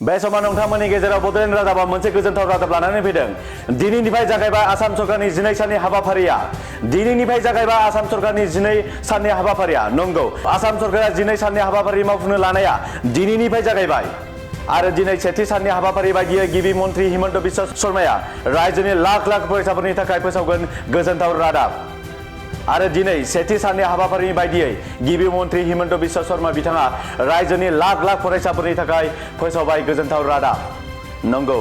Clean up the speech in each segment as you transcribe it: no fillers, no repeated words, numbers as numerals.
बे समाव नोंथांमोननि गेजेराव बड'लेण्ड रादाबा मोनसे गोजोनथाव रादाब लानानै फैदों। दिनैनिफ्राय जागायबाय आसाम सरकारनि 12 साननि हाबाफारिया। दिनैनिफ्राय जागायबाय आसाम सरकारनि 12 साननि हाबाफारिया। नंगौ, आसाम सरकारा 12 साननि हाबाफारि मावफुंनो लानाया दिनैनिफ्राय जागायबाय। आरो दिनै सेथि साननि हाबाफारि बायदियै गिबि मन्त्रि हिमन्त बिश्व शर्माया रायजोनि लाख लाख फरायसाफोरनि थाखाय फोसावगोन गोजोनथाव रादाब। आरो दिनै सेथि साननि हाबाफारिनि बायदियै गिबि मन्त्रि हिमन्त बिश्व शर्मा बिथाङा रायजोनि लाख लाख फरायसाफोरनि थाखाय फोसावबाय गोजोनथाव रादाब। नंगौ,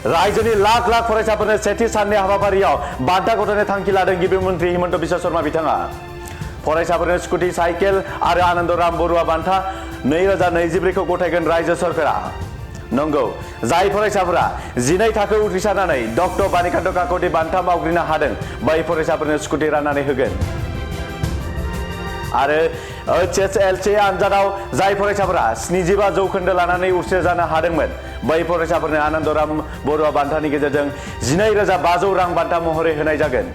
रायजोनि लाख लाख फरायसाफोरनो सेथि साननि हाबाफारियाव बान्था गथायनो थांखि लादों गिबि मन्त्रि हिमन्त बिश्व शर्मा बिथाङा। फरायसाफोरनो स्कुटि, साइकेल आरो आनन्दराम बरुवा बान्था 2024 खौ गथायगोन रायजो सरकारा। नंगौ, जाय फरायसाफोरा 12 थाखो उथ्रिसारनानै डक्टर बानिकान्त काकति बान्था मावग्रिनो हादों बै फरायसाफोरनो स्कुटि राननानै होगोन। आरो HSLC आनजादाव जाय फरायसाफोरा 75 जौखोन्दो लानानै उथ्रिसारनो हादोंमोन बै फरायसाफोरनो आनन्दराम बरुवा बान्थानि गेजेरजों 12,500 रां बान्था महरै होनाय जागोन।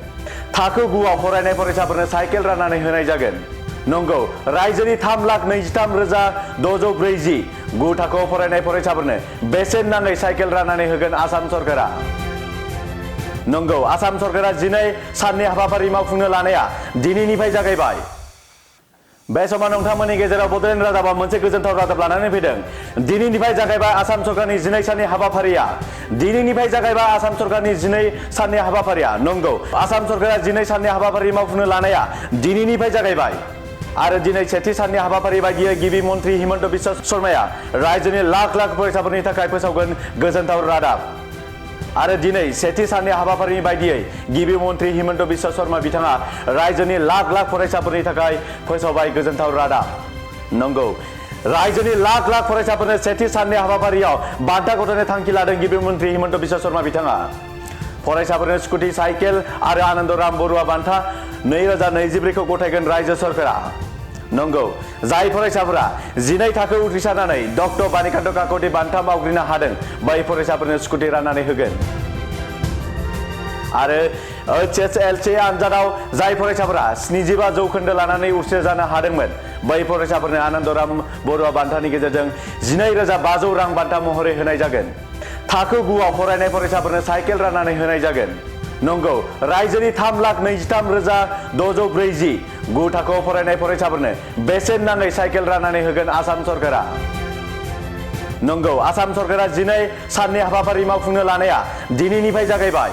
थाखो 9 आव फरायनाय फरायसाफोरनो साइकेल राननानै होनाय जागोन। नंगौ, रायजोनि 3,23,640 9 थाखोआव फरायनाय फरायसाफोरनो बेसेन नाङै साइकेल राननानै होगोन आसाम सरकारा। नंगौ, आसाम सरकारा 12 साननि हाबाफारि मावफुंनो लानाया दिनैनिफ्राय जागायबाय। बे समाव नोंथांमोननि गेजेराव बड'लेण्ड रादाबा मोनसे गोजोनथाव रादाब लानानै फैदों। दिनैनिफ्राय जागायबाय आसाम सरकारनि 12 साननि हाबाफारिया। दिनैनिफ्राय जागायबाय आसाम सरकारनि 12 साननि हाबाफारिया। नंगौ, आसाम सरकारा 12 साननि हाबाफारि मावफुंनो लानाया दिनैनिफ्राय जागायबाय। आरो दिनै सेथि साननि हाबाफारि बायदियै गिबि मन्त्रि हिमन्त बिश्व शर्माया रायजोनि लाख लाख फरायसाफोरनि थाखाय फोसावगोन गोजोनथाव रादाब। आरो दिनै सेथि साननि हाबाफारिनि बायदियै गिबि मन्त्रि हिमन्त बिश्व शर्मा बिथाङा रायजोनि लाख लाख फरायसाफोरनि थाखाय फोसावबाय गोजोनथाव रादाब। नंगौ, रायजोनि लाख लाख फरायसाफोरनो सेथि साननि हाबाफारियाव बान्था गथायनो थांखि लादों गिबि मन्त्रि हिमन्त बिश्व शर्मा बिथाङा। फरायसाफोरनो स्कुटि, साइकेल आरो आनन्दराम बरुवा बान्था 2024 खौ गथायगोन रायजो सरकारा। नंगौ, जाय फरायसाफोरा 12 थाखो उथ्रिसारनानै डक्टर बानिकान्त काकति बान्था मावग्रिनो हादों बै फरायसाफोरनो स्कुटि राननानै होगोन। आरो HSLC आनजादाव जाय फरायसाफोरा 75 जौखोन्दो लानानै उथ्रिसारनो हादोंमोन बै फरायसाफोरनो आनन्दराम बरुवा बान्थानि गेजेरजों 12,500 रां बान्था महरै होनाय जागोन। थाखो 9 आव फरायनाय फरायसाफोरनो साइकेल राननानै होनाय जागोन। नंगौ, रायजोनि 3,23,640 9 थाखोआव फरायनाय फरायसाफोरनो बेसेन नाङै साइकेल राननानै होगोन आसाम सरकारा। नंगौ, आसाम सरकारा 12 साननि हाबाफारि मावफुंनो लानाया दिनैनिफ्राय जागायबाय।